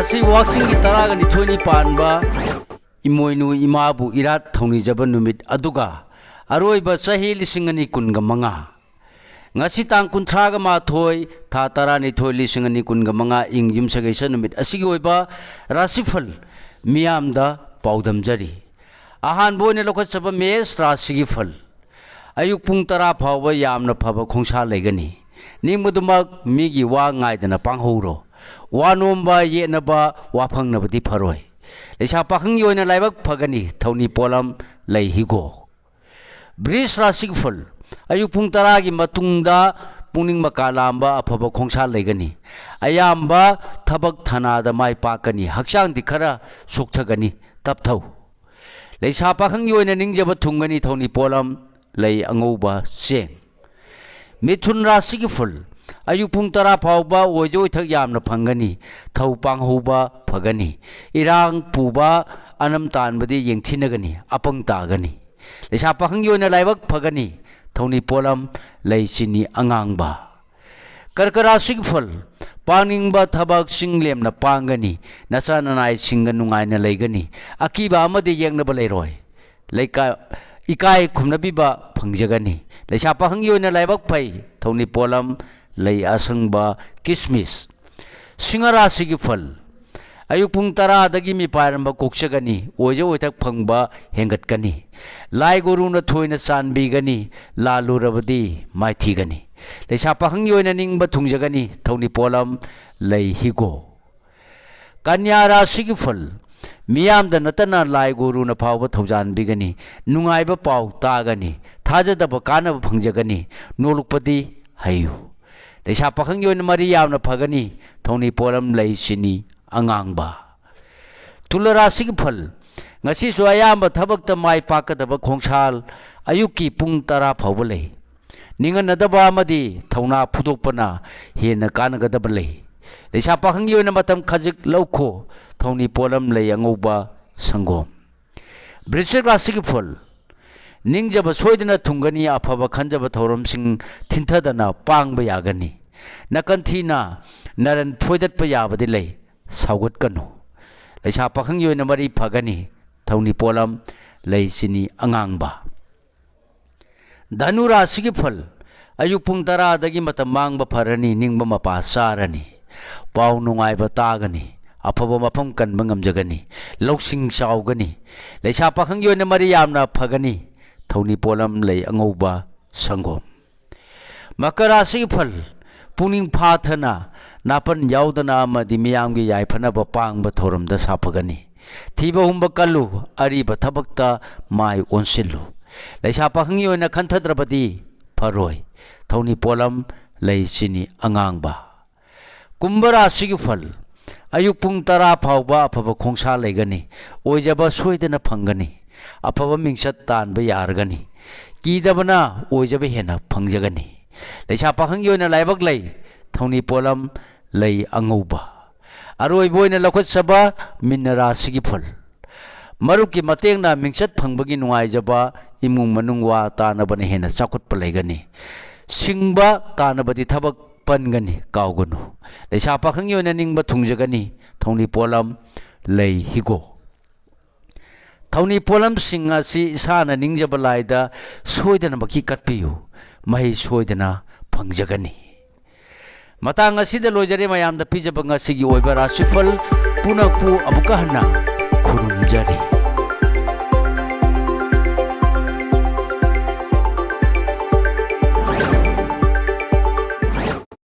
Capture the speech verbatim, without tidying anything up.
ꯉꯁꯤ ꯋꯥꯛꯆꯤꯡꯒꯤ ꯇꯔꯥꯒ ꯅꯤꯊꯣꯏꯅꯤ ꯄꯥꯟꯕ ꯏꯃꯣꯏꯅꯨ ꯏꯃꯥꯕꯨ ꯏꯔꯥꯠ ꯊꯧꯅꯤꯖꯕ ꯅꯨꯃꯤꯠ ꯑꯗꯨꯒ ꯑꯔꯣꯏꯕ ꯆꯍꯤ ꯂꯤꯁꯤꯡ ꯑꯅꯤ ꯀꯨꯟꯒ ꯃꯉꯥ꯫ ꯉꯁꯤ ꯇꯥꯡ ꯀꯨꯟꯊ꯭ꯔꯥꯒ ꯃꯥꯊꯣꯏ, ꯊꯥ ꯇꯔꯥꯅꯤꯊꯣꯏ, ꯂꯤꯁꯤꯡ ꯑꯅꯤ ꯀꯨꯟꯒ ꯃꯉꯥ, ꯏꯪ ꯌꯨꯝꯁꯀꯩꯁ ꯅꯨꯃꯤꯠ ꯑꯁꯤꯒꯤ ꯑꯣꯏꯕ ꯔꯥꯁꯤꯐꯜ ꯃꯤꯌꯥꯝꯗ ꯄꯥꯎꯗꯝꯖꯔꯤ꯫ ꯑꯍꯥꯟꯕ ꯑꯣꯏꯅ ꯂꯧꯈꯠꯆꯕ ꯃꯦꯁ ꯔꯥꯁꯤꯒꯤ ꯐꯜ꯫ ꯑꯌꯨꯛ ꯄꯨꯡ ꯇꯔꯥ ꯐꯥꯎꯕ ꯌꯥꯝꯅ ꯐꯕ ꯈꯣꯡꯁꯥ ꯂꯩꯒꯅꯤ꯫ ꯅꯤꯡꯕꯗꯨꯃꯛ ꯃꯤꯒꯤ ꯋꯥ ꯉꯥꯏꯗꯅ ꯄꯥꯡꯍꯧꯔꯣ꯫ ꯋꯥ ꯅꯣꯝꯕ, ꯌꯦꯠꯅꯕ, ꯋꯥ ꯐꯪꯅꯕꯗꯤ ꯐꯔꯣꯏ꯫ ꯂꯩꯁꯥ ꯄꯥꯈꯪꯒꯤ ꯑꯣꯏꯅ ꯂꯥꯏꯕꯛ ꯐꯒꯅꯤ꯫ ꯊꯧꯅꯤ ꯄꯣꯠꯂꯝ ꯂꯩ ꯍꯤꯒꯣꯛ꯫ ꯕ꯭ꯔꯤꯖ ꯔꯥꯁꯤꯒꯤ ꯐꯜ꯫ ꯑꯌꯨꯛ ꯄꯨꯡ ꯇꯔꯥꯒꯤ ꯃꯇꯨꯡꯗ ꯄꯨꯛꯅꯤꯡ ꯃꯀꯥ ꯂꯥꯝꯕ ꯑꯐꯕ ꯈꯣꯡꯁꯥ ꯂꯩꯒꯅꯤ꯫ ꯑꯌꯥꯝꯕ ꯊꯕꯛ ꯊꯅꯥꯗ ꯃꯥꯏ ꯄꯥꯛꯀꯅꯤ꯫ ꯍꯛꯆꯥꯡꯗꯤ ꯈꯔ ꯁꯣꯛꯊꯒꯅꯤ꯫ ꯇꯞꯊꯧ꯫ ꯂꯩꯁꯥ ꯄꯥꯈꯪꯒꯤ ꯑꯣꯏꯅ ꯅꯤꯡꯖꯕ ꯊꯨꯡꯒꯅꯤ꯫ ꯊꯧꯅꯤ ꯄꯣꯠꯂꯝ ꯂꯩ ꯑꯉꯧꯕ ꯆꯦꯡ꯫ ꯃꯤꯊꯨꯟ ꯔꯥꯁꯤꯒꯤ ꯐꯜ꯫ ꯑꯌꯨꯛ ꯄꯨꯡ ꯇꯔꯥ ꯐꯥꯎꯕ ꯑꯣꯏꯖ ꯑꯣꯏꯊꯛ ꯌꯥꯝꯅ ꯐꯪꯒꯅꯤ꯫ ꯊꯧ ꯄꯥꯡꯍꯧꯕ ꯐꯒꯅꯤ꯫ ꯏꯔꯥꯡ ꯄꯨꯕ ꯑꯅꯝ ꯇꯥꯟꯕꯗꯤ ꯌꯦꯡꯊꯤꯅꯒꯅꯤ꯫ ꯑꯄꯪ ꯇꯥꯒꯅꯤ꯫ ꯂꯩꯁꯥ ꯄꯥꯈꯪꯒꯤ ꯑꯣꯏꯅ ꯂꯥꯏꯕꯛ ꯐꯒꯅꯤ꯫ ꯊꯧꯅꯤ ꯄꯣꯠꯂꯝ ꯂꯩ ꯆꯤꯅꯤ ꯑꯉꯥꯡꯕ꯫ ꯀꯔꯀ ꯔꯥꯁꯤꯒꯤ ꯐꯜ꯫ ꯄꯥꯡꯅꯤꯡꯕ ꯊꯕꯛꯁꯤꯡ ꯂꯦꯝꯅ ꯄꯥꯡꯒꯅꯤ꯫ ꯅꯆꯥ ꯅꯅꯥꯏꯁꯤꯡꯒ ꯅꯨꯡꯉꯥꯏꯅ ꯂꯩꯒꯅꯤ꯫ ꯑꯀꯤꯕ ꯑꯃꯗꯤ ꯌꯦꯛꯅꯕ ꯂꯩꯔꯣꯏ꯫ ꯂꯩꯀꯥꯏ, ꯏꯀꯥꯏ ꯈꯨꯝꯅꯕꯤꯕ ꯐꯪꯖꯒꯅꯤ꯫ ꯂꯩꯁꯥ ꯄꯥꯈꯪꯒꯤ ꯑꯣꯏꯅ ꯂꯥꯏꯕꯛ ꯐꯩ꯫ ꯊꯧꯅꯤ ꯄꯣꯠꯂꯝ ꯂꯩ ꯑꯁꯪꯕ ꯀꯤꯁꯃꯤꯁ꯫ ꯁꯤꯡꯍ ꯔꯥꯁꯤꯒꯤ ꯐꯜ꯫ ꯑꯌꯨꯛ ꯄꯨꯡ ꯇꯔꯥꯗꯒꯤ ꯃꯤꯄꯥꯏꯔꯝꯕ ꯀꯣꯛꯆꯒꯅꯤ꯫ ꯑꯣꯏꯖ ꯑꯣꯏꯊꯛ ꯐꯪꯕ ꯍꯦꯟꯒꯠꯀꯅꯤ꯫ ꯂꯥꯏ ꯒꯨꯔꯨꯅ ꯊꯣꯏꯅ ꯆꯥꯟꯕꯤꯒꯅꯤ꯫ ꯂꯥꯜꯂꯨꯔꯕꯗꯤ ꯃꯥꯏꯊꯤꯒꯅꯤ꯫ ꯂꯩꯁꯥ ꯄꯥꯈꯪꯒꯤ ꯑꯣꯏꯅ ꯅꯤꯡꯕ ꯊꯨꯡꯖꯒꯅꯤ꯫ ꯊꯧꯅꯤ ꯄꯣꯠꯂꯝ ꯂꯩ ꯍꯤꯒꯣ꯫ ꯀꯟꯌꯥ ꯔꯥꯁꯤꯒꯤ ꯐꯜ꯫ ꯃꯤꯌꯥꯝꯗ ꯅꯠꯇꯅ ꯂꯥꯏ ꯒꯨꯔꯨꯅ ꯐꯥꯎꯕ ꯊꯧꯖꯥꯟꯕꯤꯒꯅꯤ꯫ ꯅꯨꯡꯉꯥꯏꯕ ꯄꯥꯎ ꯇꯥꯒꯅꯤ꯫ ꯊꯥꯖꯗꯕ ꯀꯥꯟꯅꯕ ꯐꯪꯖꯒꯅꯤ꯫ ꯅꯣꯂꯨꯛꯄꯗꯤ ꯍꯩꯌꯨ꯫ ꯂꯩꯁꯥ ꯄꯥꯈꯪꯒꯤ ꯑꯣꯏꯅ ꯃꯔꯤ ꯌꯥꯝꯅ ꯐꯒꯅꯤ꯫ ꯊꯧꯅꯤ ꯄꯣꯠꯂꯝ ꯂꯩ ꯆꯤꯅꯤ ꯑꯉꯥꯡꯕ꯫ ꯇꯨꯂ ꯔꯥꯁꯤꯒꯤ ꯐꯜ꯫ ꯉꯁꯤꯁꯨ ꯑꯌꯥꯝꯕ ꯊꯕꯛꯇ ꯃꯥꯏ ꯄꯥꯛꯀꯗꯕ ꯈꯣꯡꯁꯥꯜ ꯑꯌꯨꯛꯀꯤ ꯄꯨꯡ ꯇꯔꯥ ꯐꯥꯎꯕ ꯂꯩ꯫ ꯅꯤꯡꯍꯟꯅꯗꯕ ꯑꯃꯗꯤ ꯊꯧꯅꯥ ꯐꯨꯗꯣꯛꯄꯅ ꯍꯦꯟꯅ ꯀꯥꯟꯅꯒꯗꯕ ꯂꯩ꯫ ꯂꯩꯁꯥ ꯄꯥꯈꯪꯒꯤ ꯑꯣꯏꯅ ꯃꯇꯝ ꯈꯖꯤꯛ ꯂꯧꯈꯣ꯫ ꯊꯧꯅꯤ ꯄꯣꯠꯂꯝ ꯂꯩ ꯑꯉꯧꯕ ꯁꯪꯒꯣꯝ꯫ ꯕ꯭ꯔꯤꯁꯤꯛ ꯔꯥꯁꯤꯒꯤ ꯐꯨꯜ꯫ ꯅꯤꯡꯖꯕ ꯁꯣꯏꯗꯅ ꯊꯨꯡꯒꯅꯤ꯫ ꯑꯐꯕ ꯈꯟꯖꯕ ꯊꯧꯔꯝꯁꯤꯡ ꯊꯤꯟꯊꯗꯅ ꯄꯥꯡꯕ ꯌꯥꯒꯅꯤ꯫ ꯅꯥꯀꯟ ꯊꯤꯅ ꯅꯔꯟ ꯐꯣꯏꯗꯠꯄ ꯌꯥꯕꯗꯤ ꯂꯩ꯫ ꯁꯥꯎꯒꯠꯀꯅꯨ꯫ ꯂꯩꯁꯥ ꯄꯥꯈꯪꯒꯤ ꯑꯣꯏꯅ ꯃꯔꯤ ꯐꯒꯅꯤ꯫ ꯊꯧꯅꯤ ꯄꯣꯠꯂꯝ, ꯂꯩ ꯆꯤꯅꯤ ꯑꯉꯥꯡꯕ꯫ ꯙꯅꯨ ꯔꯥꯁꯤꯒꯤ ꯐꯜ: ꯑꯌꯨꯛ ꯄꯨꯡ ꯇꯔꯥꯗꯒꯤ ꯃꯇꯝ ꯃꯥꯡꯕ ꯐꯔꯅꯤ, ꯅꯤꯡꯕ ꯃꯄꯥ ꯆꯥꯔꯅꯤ, ꯄꯥꯎ ꯅꯨꯡꯉꯥꯏꯕ ꯇꯥꯒꯅꯤ, ꯑꯐꯕ ꯃꯐꯝ ꯀꯟꯕ ꯉꯝꯖꯒꯅꯤ, ꯂꯧꯁꯤꯡ ꯆꯥꯎꯒꯅꯤ꯫ ꯂꯩꯁꯥ ꯄꯥꯈꯪꯒꯤ ꯑꯣꯏꯅ ꯃꯔꯤ ꯌꯥꯝꯅ ꯐꯒꯅꯤ꯫ ꯊꯧꯅꯤ ꯄꯣꯠꯂꯝ, ꯂꯩ ꯑꯉꯧꯕ, ꯁꯪꯒꯣꯝ꯫ ꯃꯀꯔ ꯔꯥꯁꯤꯒꯤ ꯐꯜ: ꯄꯨꯛꯅꯤꯡ ꯐꯥꯊꯅ, ꯅꯥꯄꯟ ꯌꯥꯎꯗꯅ ꯑꯃꯗꯤ ꯃꯤꯌꯥꯝꯒꯤ ꯌꯥꯏꯐꯅꯕ ꯄꯥꯡꯕ ꯊꯧꯔꯝꯗ ꯁꯥꯐꯒꯅꯤ꯫ ꯊꯤꯕ ꯍꯨꯝꯕ ꯀꯜꯂꯨ, ꯑꯔꯤꯕ ꯊꯕꯛꯇ ꯃꯥꯏ ꯑꯣꯟꯁꯤꯜꯂꯨ꯫ ꯂꯩꯁꯥ ꯄꯥꯈꯪꯒꯤ ꯑꯣꯏꯅ ꯈꯟꯊꯗ꯭ꯔꯕꯗꯤ ꯐꯔꯣꯏ꯫ ꯊꯧꯅꯤ ꯄꯣꯠꯂꯝ, ꯂꯩ ꯆꯤꯅꯤ ꯑꯉꯥꯡꯕ꯫ ꯀꯨꯝꯚ ꯔꯥꯁꯤꯒꯤ ꯐꯜ: ꯑꯌꯨꯛ ꯄꯨꯡ ꯇꯔꯥ ꯐꯥꯎꯕ ꯑꯐꯕ ꯈꯣꯡꯁꯥ ꯂꯩꯒꯅꯤ꯫ ꯑꯣꯏꯖꯕ ꯁꯣꯏꯗꯅ ꯐꯪꯒꯅꯤ꯫ ꯑꯐꯕ ꯃꯤꯡꯆꯠ ꯇꯥꯟꯕ ꯌꯥꯔꯒꯅꯤ꯫ ꯀꯤꯗꯕꯅ ꯑꯣꯏꯖꯕ ꯍꯦꯟꯅ ꯐꯪꯖꯒꯅꯤ꯫ ꯂꯩꯁꯥ ꯄꯥꯈꯪꯒꯤ ꯑꯣꯏꯅ ꯂꯥꯏꯕꯛ ꯂꯩ꯫ ꯊꯧꯅꯤ ꯄꯣꯠꯂꯝ, ꯂꯩ ꯑꯉꯧꯕ꯫ ꯑꯔꯣꯏꯕ ꯑꯣꯏꯅ ꯂꯧꯈꯠꯆꯕ ꯃꯤꯟꯅ ꯔꯥꯁꯤꯒꯤ ꯐꯜ: ꯃꯔꯨꯞꯀꯤ ꯃꯇꯦꯡꯅ ꯃꯤꯡꯆꯠ ꯐꯪꯕꯒꯤ ꯅꯨꯡꯉꯥꯏꯖꯕ, ꯏꯃꯨꯡ ꯃꯅꯨꯡ ꯋꯥ ꯇꯥꯅꯕꯅ ꯍꯦꯟꯅ ꯆꯥꯎꯈꯠꯄ ꯂꯩꯒꯅꯤ꯫ ꯁꯤꯡꯕ ꯇꯥꯅꯕꯗꯤ ꯊꯕꯛ ꯄꯟꯒꯅꯤ, ꯀꯥꯎꯒꯅꯨ꯫ ꯂꯩꯁꯥ ꯄꯥꯈꯪꯒꯤ ꯑꯣꯏꯅ ꯅꯤꯡꯕ ꯊꯨꯡꯖꯒꯅꯤ꯫ ꯊꯧꯅꯤ ꯄꯣꯠꯂꯝ, ꯂꯩ ꯍꯤꯒꯣꯛ꯫ ꯊꯧꯅꯤ ꯄꯣꯠꯂꯝꯁꯤꯡ ꯑꯁꯤ ꯏꯁꯥꯅ ꯅꯤꯡꯖꯕ ꯂꯥꯏꯗ ꯁꯣꯏꯗꯅꯃꯛꯀꯤ ꯀꯠꯄꯤꯌꯨ, ꯃꯍꯩ ꯁꯣꯏꯗꯅ ꯐꯪꯖꯒꯅꯤ꯫ ꯃꯇꯥꯡ ꯑꯁꯤꯗ ꯂꯣꯏꯖꯔꯦ ꯃꯌꯥꯝꯗ ꯄꯤꯖꯕ ꯉꯁꯤꯒꯤ ꯑꯣꯏꯕ ꯔꯥꯁꯤꯐꯜ ꯄꯨꯝꯅꯃꯛꯄꯨ ꯑꯃꯨꯛꯀ ꯍꯟꯅ ꯈꯨꯔꯨꯝꯖꯔꯤ꯫